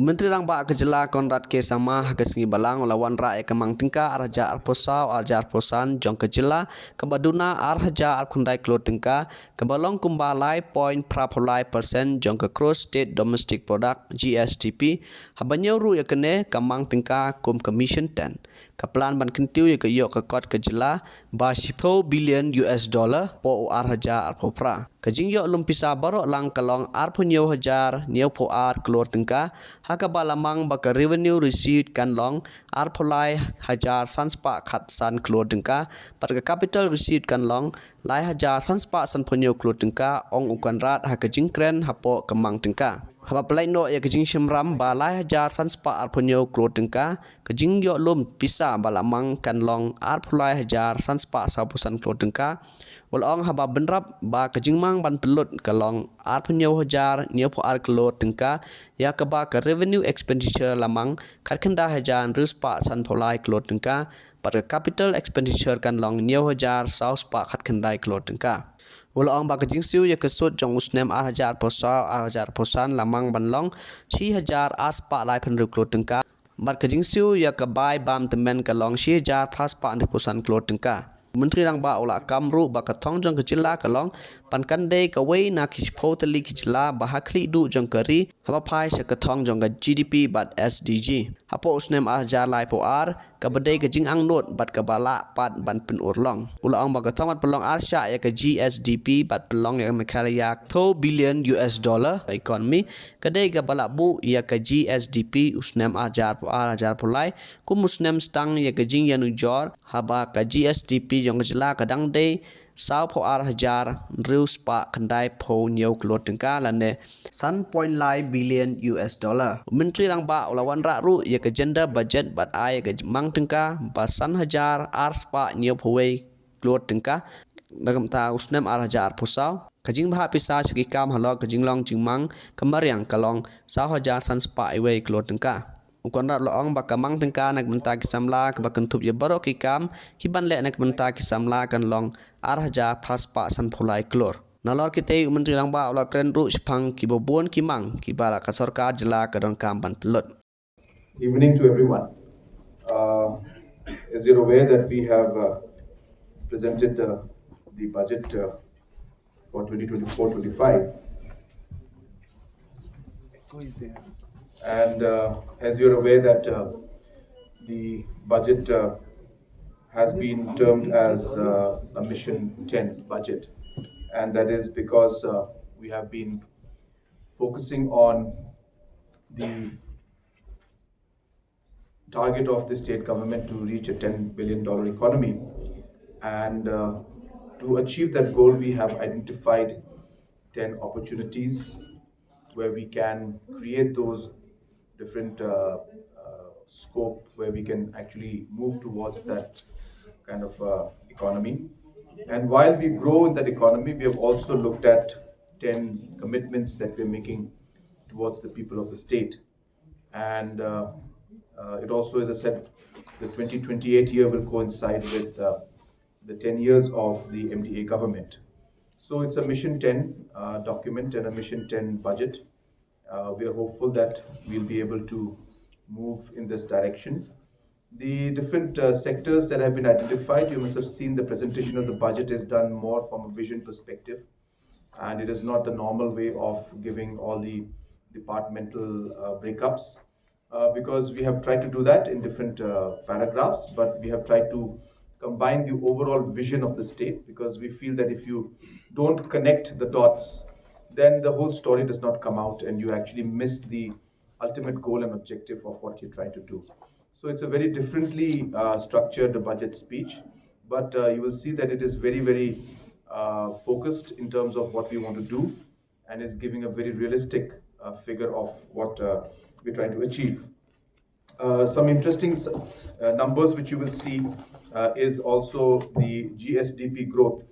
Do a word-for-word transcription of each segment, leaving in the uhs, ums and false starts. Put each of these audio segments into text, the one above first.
Myntri Rangbah ka jylla Conrad K Sangma ha ka sngi Balang u la wanrah ïa ka mang tyngka ar hajar arphew saw ar hajar arphew san jong ka jylla, kaba duna ar hajar arphew khyndai klur tyngka, kaba long kumba lai point phra phew lai percent jong ka Gross State Domestic Product, G S D P. Haba ñiew ruh ïa kane ka mang tyngka kum ka Mission ten, ka plan ban kyntiew ïa ka ïoh ka kot ka jylla ba shiphew billion U S dollar hapoh u ar hajar arphew phra. Ka jingïoh lum pisa baroh lang ka long arphew hynñiew hajar hynñiew phew ar klur tyngka, ha kaba la mang ba ka revenue receipt kan long arphew lai hajar san spah khatsan klur tyngka, bad ka capital receipt kan long lai hajar san spah sanphew hynñiew klur tyngka, ong u Conrad ha ka jingkren hapoh ka mang tyngka. Haba pynlait noh ïa ka jingshim ram ba lai hajar san spah arphew hynñiew klur tyngka, ka jingïoh lum pisa ba la mang kan long arphew lai hajar san spah sawphew san klur tyngka. U la ong haba bynrap ba ka jingmang ban pynlut ka long arphew hynñiew hajar hynñiew phew ar klur tyngka, ïa kaba ka revenue expenditure la mang khatkhyndai hajar hynriew spah sanphew lai klur tyngka, bad ka capital expenditure kan long hynñiew hajar saw spah khatkhyndai klur tyngka. U la ong ba ka jingsiew ïa ka sut jong u snem ar hajar arphew saw ar hajar arphew san la mang ban long shi hajar ar spah laiphew hynriew klur tyngka, bad ka jingsiew ïa ka bai bam tymmen ka long shi hajar phra spah hynriewphew san klur tyngka. Myntri Rangbah u la kam ruh ba ka thong jong ka jylla ka long ban kan dei kawei na ki shiphew tylli ki jylla ba ha khlieh duh jong ka ri, haba phai sha ka thong jong ka G D P bad S D G. Hapoh u snem ar hajar laiphew ar, kaba dei ka jingangnud bad kaba lah pat ban pynurlong. U la ong ba ka thong ban pynlong arshah ïa ka G S D P bad pynlong ïa ka Meghalaya phew billion U S dollar economy, ka dei kaba la buh ïa ka G S D P u snem ar hajar arphew ar ar hajar arphew lai kum u snem sdang ïa ka jingïanujor, haba ka G S D P jong ka jylla ka dang dei sawphew ar hajar hynriew spah khyndaiphew hynñiew klur tyngka lane san point lai billion U S dollar. U Myntri Rangbah u la wanrah ruh ïa ka gender budget bad ai ïa ka mang tyngka ba san hajar ar spah hynñiewphew wei klur tyngka na ka bynta u snem ar hajar arphew saw. Ka jingbha pisa sha ki kam halor ka jinglong jingmang ka mariang ka long saw hajar san spah wei klur tyngka. U Conrad u la ong ba ka mang tyngka na ka bynta ki samla kaba kynthup ïa baroh ki kam kiban leh na ka bynta ki samla kan long ar hajar phra spah sanphew lai klur. Nalor kitei u Myntri Rangbah u la kren ruh shaphang kiba bun ki mang kiba la ka sorkar jylla ka donkam ban pynlut. Evening to everyone. Uh, as you're aware that we have uh, presented the, the budget uh, for twenty twenty-four twenty-five. And uh, as you're aware that uh, the budget uh, has been termed as uh, a Mission ten budget, and that is because uh, we have been focusing on the target of the state government to reach a ten billion dollar economy. And uh, to achieve that goal, we have identified ten opportunities where we can create those different uh, uh, scope where we can actually move towards that kind of uh, economy. And while we grow in that economy, we have also looked at ten commitments that we're making towards the people of the state. And uh, uh, it also, as I said, the twenty twenty-eight year will coincide with uh, the ten years of the M D A government. So it's a Mission ten uh, document and a Mission ten budget. Uh, we are hopeful that we'll be able to move in this direction. The different uh, sectors that have been identified, you must have seen the presentation of the budget is done more from a vision perspective, and it is not the normal way of giving all the departmental uh, breakups, uh, because we have tried to do that in different uh, paragraphs, but we have tried to combine the overall vision of the state, because we feel that if you don't connect the dots, then the whole story does not come out and you actually miss the ultimate goal and objective of what you're trying to do. So it's a very differently uh, structured budget speech, but uh, you will see that it is very, very uh, focused in terms of what we want to do, and is giving a very realistic uh, figure of what uh, we're trying to achieve. Uh, some interesting s- uh, numbers which you will see uh, is also the G S D P growth.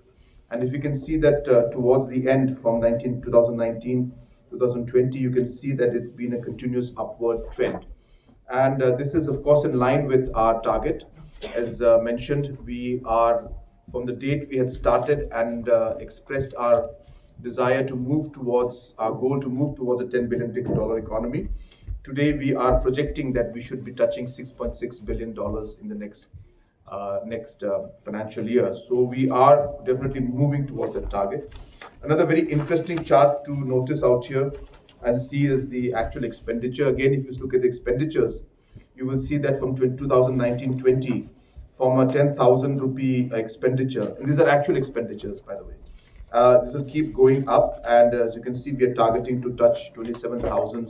And if you can see that uh, towards the end, from nineteen, two thousand nineteen, two thousand twenty, you can see that it's been a continuous upward trend. And uh, this is, of course, in line with our target. As uh, mentioned, we are, from the date we had started and uh, expressed our desire to move towards our goal to move towards a ten billion dollar economy, Today, we are projecting that we should be touching six point six billion dollars in the next uh, next uh, financial year. So we are definitely moving towards that target. Another very interesting chart to notice out here and see is the actual expenditure. Again, if you look at the expenditures, you will see that from twenty, two thousand nineteen twenty, from a ten thousand rupee expenditure, and these are actual expenditures, by the way, uh, this will keep going up. And as you can see, we are targeting to touch twenty-seven thousand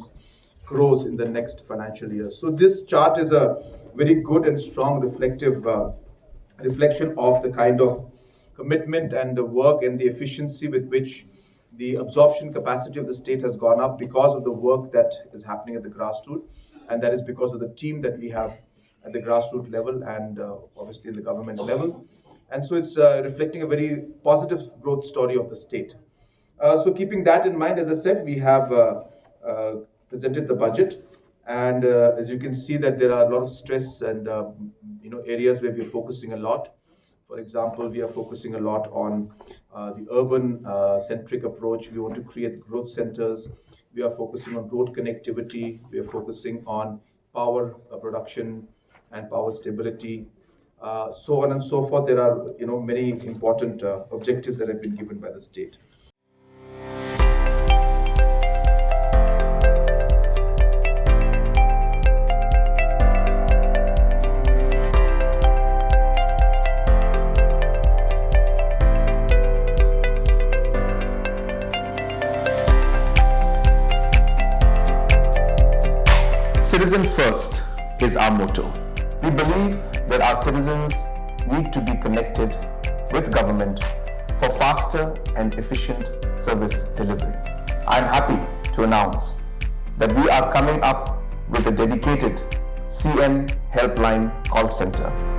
crores in the next financial year. So this chart is a very good and strong reflective uh, reflection of the kind of commitment and the work and the efficiency with which the absorption capacity of the state has gone up because of the work that is happening at the grassroots, and that is because of the team that we have at the grassroots level and uh, obviously the government level. And so it's uh, reflecting a very positive growth story of the state. Uh, so keeping that in mind, as I said, we have uh, uh, presented the budget, and uh, as you can see that there are a lot of stress and uh, you know areas where we're focusing a lot. For example, we are focusing a lot on uh, the urban uh, centric approach. We want to create growth centers. We are focusing on road connectivity. We are focusing on power uh, production and power stability. Uh, so on and so forth. There are you know many important uh, objectives that have been given by the state. Citizen first is our motto. We believe that our citizens need to be connected with government for faster and efficient service delivery. I am happy to announce that we are coming up with a dedicated C M Helpline call center.